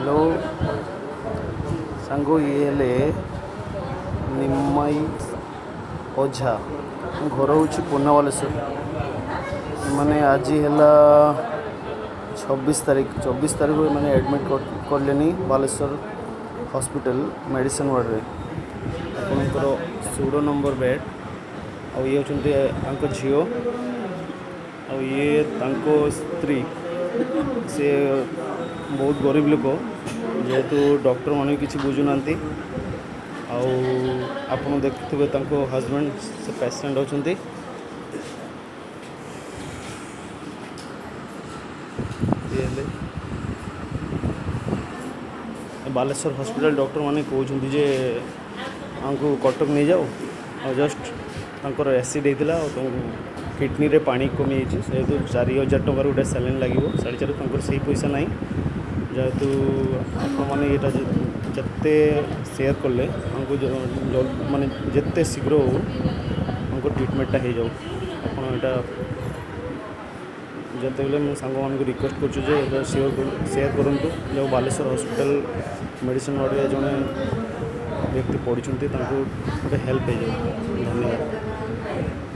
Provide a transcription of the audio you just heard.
Hello ସାଙ୍ଗ, ଇଏ ହେଲେ ନିମାଇ ଓଝା, ଘର ହେଉଛି ପୁନା ବାଲେଶ୍ୱର। ମାନେ ଆଜି ହେଲା 26 ତାରିଖ। 24 ତାରିଖରୁ ଏମାନେ ଆଡ଼ମିଟ୍ କଲେଣି ବାଲେଶ୍ୱର ହସ୍ପିଟାଲ ମେଡ଼ିସିନ୍ ୱାର୍ଡ଼ରେ, ଆପଣଙ୍କର 16 ନମ୍ବର ବେଡ଼୍। ଆଉ ଇଏ ହେଉଛନ୍ତି ତାଙ୍କ ଝିଅ ଆଉ ଇଏ ତାଙ୍କ ସ୍ତ୍ରୀ। ସେ ବହୁତ ଗରିବ ଲୋକ, ଯେହେତୁ ଡକ୍ଟରମାନେ ବି କିଛି ବୁଝୁନାହାନ୍ତି। ଆଉ ଆପଣ ଦେଖୁଥିବେ ତାଙ୍କ ହଜବେଣ୍ଡ, ସେ ପେସେଣ୍ଟ ଅଛନ୍ତି। ଇଏ ହେଲେ ବାଲେଶ୍ୱର ହସ୍ପିଟାଲ ଡକ୍ଟରମାନେ କହୁଛନ୍ତି ଯେ ଆମକୁ କଟକ ନେଇଯାଅ। ଆଉ ଜଷ୍ଟ ତାଙ୍କର ଏସିଡ଼୍ ହେଇଥିଲା ଆଉ ତାଙ୍କୁ କିଡ଼ନୀରେ ପାଣି କମିଯାଇଛି। ଯେହେତୁ 4000 ଟଙ୍କାର ଗୋଟେ ସାଲାଇନ୍ ଲାଗିବ, 4.5, ତାଙ୍କର ସେଇ ପଇସା ନାହିଁ। ଯେହେତୁ ଆପଣମାନେ ଏଇଟା ଯେତେ ସେୟାର କଲେ ଆମକୁ ମାନେ ଯେତେ ଶୀଘ୍ର ହଉ ତାଙ୍କ ଟ୍ରିଟମେଣ୍ଟଟା ହେଇଯାଉ। ଆପଣ ଏଇଟା ଯେତେବେଳେ ମୁଁ ସାଙ୍ଗମାନଙ୍କୁ ରିକ୍ୱେଷ୍ଟ କରୁଛି ଯେ ଏଇଟା ସେୟାର କରନ୍ତୁ। ଯେଉଁ ବାଲେଶ୍ୱର ହସ୍ପିଟାଲ ମେଡ଼ିସିନ ୱାର୍ଡ଼ରେ ଜଣେ ବ୍ୟକ୍ତି ପଡ଼ିଛନ୍ତି, ତାଙ୍କୁ ଗୋଟେ ହେଲ୍ପ ହେଇଯାଉ। ଧନ୍ୟବାଦ।